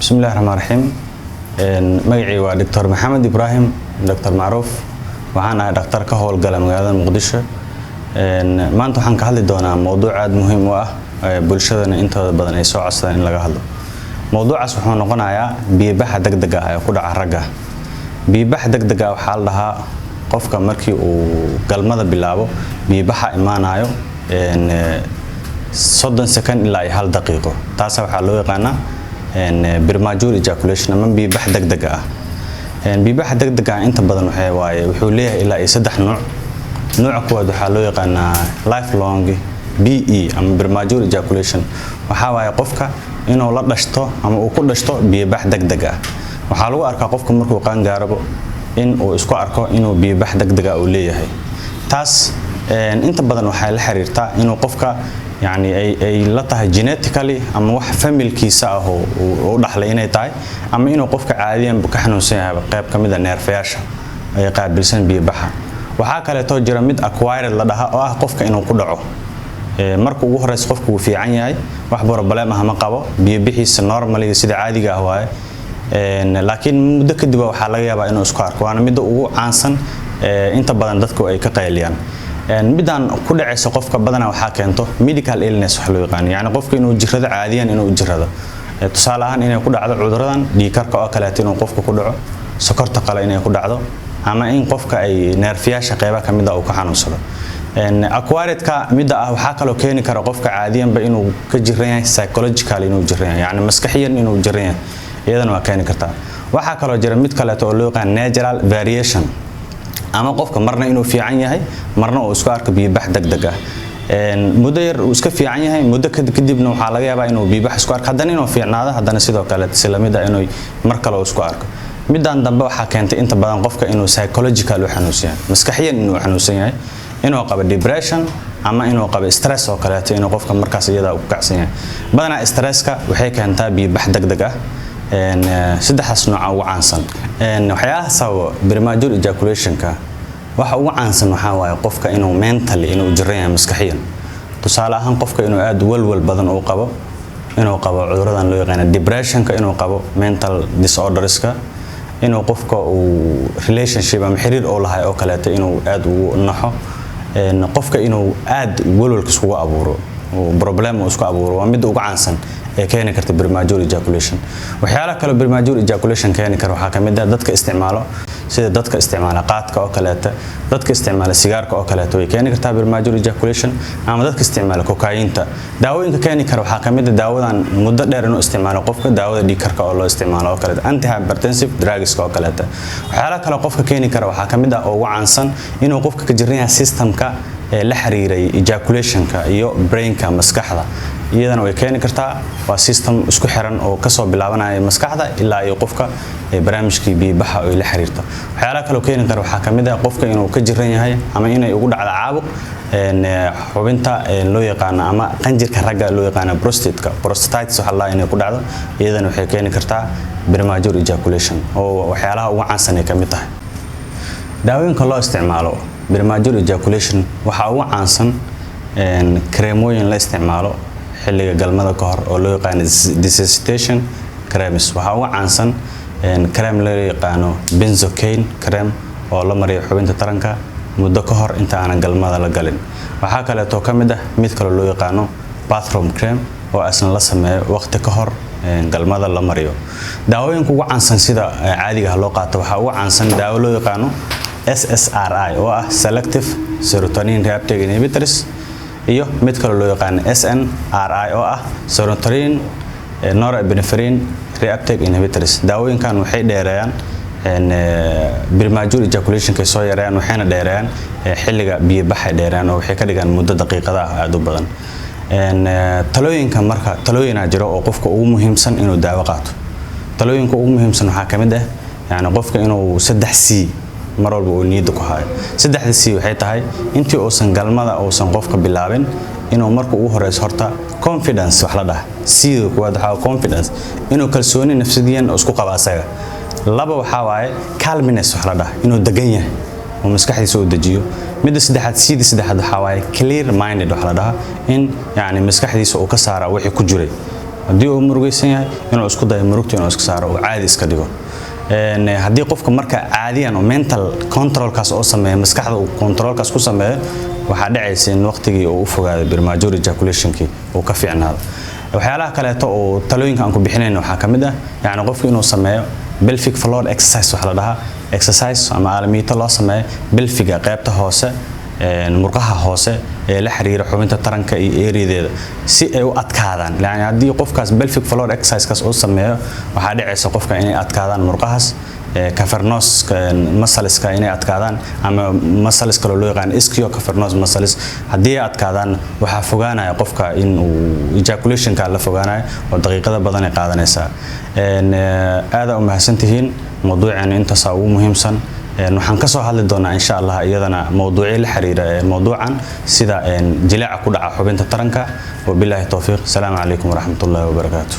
Bismillahi raxmaan raxiim. Magacii waa Doctor Maxamed Ibraahim, Doctor Macruuf. Waxaan ahay dhakhtar ka howlgala magaalada Muqdisho. Maanta waxaan ka hadli doonaa mowduuc aada muhiim u ah, bulshadana intooda badan ay soo codsadaan in laga hadlo. Mowduucaas wuxuu noqonayaa biyobaxa degdega ah ee ku dhaca ragga. Biyobaxa degdega ah waxaa la dhahaa qofka markii uu galmada bilaabo biyobaxa imaanayo 30 second ilaa iyo 1 daqiiqo. Taasa waxaa loo yaqaanaa premature ejaculation ama biyobax degdega ah. Biyobaxa degdega ah inta badan waxay waaye wuxuu leeyahay ilaa iyo saddex nuuc. Nooca kuwaad waxaa loo yaqaanaa lifelong PE ama premature ejaculation. Waxaa waaye qofka inuu la dhashto ama uu ku dhashto biyobax degdeg ah. Waxaa lagu arkaa qofka markuu qaangaarabo in uu isku arko inuu biyobax degdega uu leeyahay. Taas inta badan waxay la xiriirtaa inuu qofka yani ay la tahay genetically ama wax familkiisa ah oo u dhaxlay inay tahay, ama inuu qofka caadiyan ka xanuunsan yahay qayb ka mid a neerfayaasha ay qaabilsan biyobaxa. Waxaa kaleetoo jira mid acquired la dhaha, oo ah qofka inuu ku dhaco. Marka ugu horeysa qofku wuu fiican yahay, wax problem ah ma qabo, biyobixiisa normaliga sida caadiga ah waaye, laakiin muddo kadib waxaa laga yaabaa inuu isku arko. Waana midda ugu caansan, inta badan dadku ay ka qayliyaan. Midaan ku dhacaysa qofka badanaa waxaa keento medical illness wax loo yaqaano, yacni qofka inuu jirrado caadiyan, inuu jirrado, tusaale ahaan inay ku dhacdo cuduradan dhiigkarka oo kaleeto, inuu qofka ku dhaco sokorta qale inay ku dhacdo, ama in qofka ay neerfiyaasha qeyba ka mid ah uu ka xanuunsado. Acquiredka midda ah waxaa kaloo keeni kara qofka caadiyanba inuu ka jiran yahay psychological, inuu jiran yahay, yacni maskaxiyan inuu jiran yahay, iyadana waa keeni kartaa. Waxaa kaloo jira mid kaleeto oo loo yaqaan natural variation, ama qofka marna inuu fiican yahay, marna uu isku arko biyobax degdeg ah. Muddo yar uu iska fiican yahay, muddo kadibna waxaa laga yaabaa inuu biibax isku arko, haddana inuu fiicnaado, haddana sidoo kale si lamid ah inuu mar kale uu isku arko. Middan dambe waxaa keentay inta badan qofka inuu psychological u xanuunsan yahay, maskaxiyan inuu xanuunsan yahay, inuu qabo depression ama inuu qabo stress oo kaleeto, inuu qofka markaas iyada ku kacsan yahay. Badanaa stresska waxay keentaa biyobax degdeg ah. Saddexdaas nooca ugu caansan. Waxyaalaha sababa premature ejaculationka waxa ugu caansan waxaa waaye qofka inuu mentally inuu jiran yahay, maskaxiyan. Tusaale ahaan, qofka inuu aad walwal badan uu qabo, inuu qabo cuduradan loo yaqaano depressionka, inuu qabo mental disorderska, inuu qofka uu relationship ama xiriir oo lahay oo kaleeto inuu aad ugu naxo, qofka inuu aad walwalka iskugu abuuro, problem uu isku abuuro, waa midda ugu caansan ee keeni karta premature ejaculation. Waxyaalaha kale premature ejaculation keeni kara waxaa ka mid ah dadka isticmaalo, sida dadka isticmaala qaadka oo kaleeta, dadka isticmaala sigaarka oo kaleeta, way keeni kartaa premature ejaculation, ama dadka isticmaala kokaayinta. Daawooyinka keeni kara waxaa ka mid ah daawadan muddo dheer inuu isticmaalo qofka, daawada dhiigkarka oo loo isticmaalo oo kaleeta, antihypertensive drugs oo kaleeta. Waxyaalaha kale qofka keeni kara waxaa ka mid ah oo ugu caansan inuu qofka ka jiran yahay systemka ee la xiriiray ejaculationka iyo brainka, maskaxda, iyadana way keeni kartaa. Waa system isku xiran oo kasoo bilaabanaya maskaxda ilaa iyo qofka barnaamijkii biyobaxa ay la xiriirto. Waxyaalaha kaloo keeni kara waxaa kamid ah qofka inuu ka jiran yahay ama inay ugu dhacdo caabuq xubinta loo yaqaano ama qanjirka ragga loo yaqaano prostateka, prostatitis waxa la inay ku dhacdo, iyadana waxay keeni kartaa premature ejaculation, oo waxyaalaha ugu caansan ay kamid tahay. Daawooyinka loo isticmaalo premature ejaculation waxaa ugu caansan kareemooyin la isticmaalo xilliga galmada ka hor oo loo yaqaano desensitization creams. Waxaa ugu caansan cream loo yaqaano benzocaine cream oo la mariyo xubinta taranka muddo ka hor inta aanan galmada la galin. Waxaa kaleeto ka mid ah mid kale loo yaqaano bathroom cream oo asna la sameeyo waqti ka hor galmada la mariyo. Daawooyinka ugu caansan sida caadiga ah loo qaato waxaa ugu caansan daawo loo yaqaano SSRI, oo ah selective serotonin reuptake inhibitors, iyo mid kale loo yaqaano SNRI, oo ah serotonin norepinephrine reuptake inhibitors. Daawooyinkan waxay dheereeyaan premature ejaculationka soo yareeyaan, waxayna dheereeyaan xilliga biyo-baxay dheereeyaan, oo waxay ka dhigaan muddo daqiiqada ah aada u badan. Talooyinka marka, talooyinaa jiro oo qofka ugu muhiimsan inuu daawo qaato. Talooyinka ugu muhiimsan waxaa ka mid ah yani qofka inuu saddex C mar walba uu niyadda ku hayo. Saddexda C waxay tahay intii uusan galmada uusan qofka bilaabin inuu marka ugu horeyso horta confidence wax la dhaha. C-da kuwaad waxaa confidence, inuu kalsooni nafsidiyan isku qabo asaga. Laba waxaa waaye calmness wax la dhaha, inuu degan yahay oo maskaxdiisa uu dejiyo. Midda saddexaad, C-da saddexaad, waxaa waaye clear minded wax la dhaha, in yani maskaxdiisa uu ka saara wixii ku jiray. Haddii uu murugaysan yahay, inuu isku dayo murugta inuu iska saaro oo caadi iska dhigo. Haddii qofka marka caadiyan oo mental controlkaas oo sameeyo, maskaxda uu controlkaas ku sameeyo, waxaa dhacaysa in waqtigii uu u fogaado premature ejaculationkii uu ka fiicnaado. Waxyaalaha kaleeto oo talooyinka aan ku bixinayno waxaa ka mid ah, yacni, qofku inuu sameeyo pelvic floor exercise. Waxa la dhahaa exercise ama aalamiito loo sameeyo pelviga, qaybta hoose, murqaha hoose ee la xiriira xubinta taranka iyo eerideeda, si ay u adkaadaan. Yani haddii qofkaas pelvic floor exercisekaas uu sameeyo, waxaa dhacaysa qofka inay adkaadaan murqahaas cavernos muscleska, inay adkaadaan, ama muscles kaloo loo yaqaan ischiocavernos muscles. Haddii ay adkaadaan, waxaa fogaanaya qofka in uu ejaculationka la fogaanayo oo daqiiqada badan ay qaadanaysaa. Aada u mahadsantihiin. Mawduuceena intaasaa ugu muhiimsan. Waxaan ka soo hadli doonaa, insha Allah, iyadana mawduucyo la xiriira mawduucan, sida jilaaca ku dhaca xubinta taranka. Wabilaahi towfiiq. Asalaamu calaykum waraxmatullaahi wabarakaatu.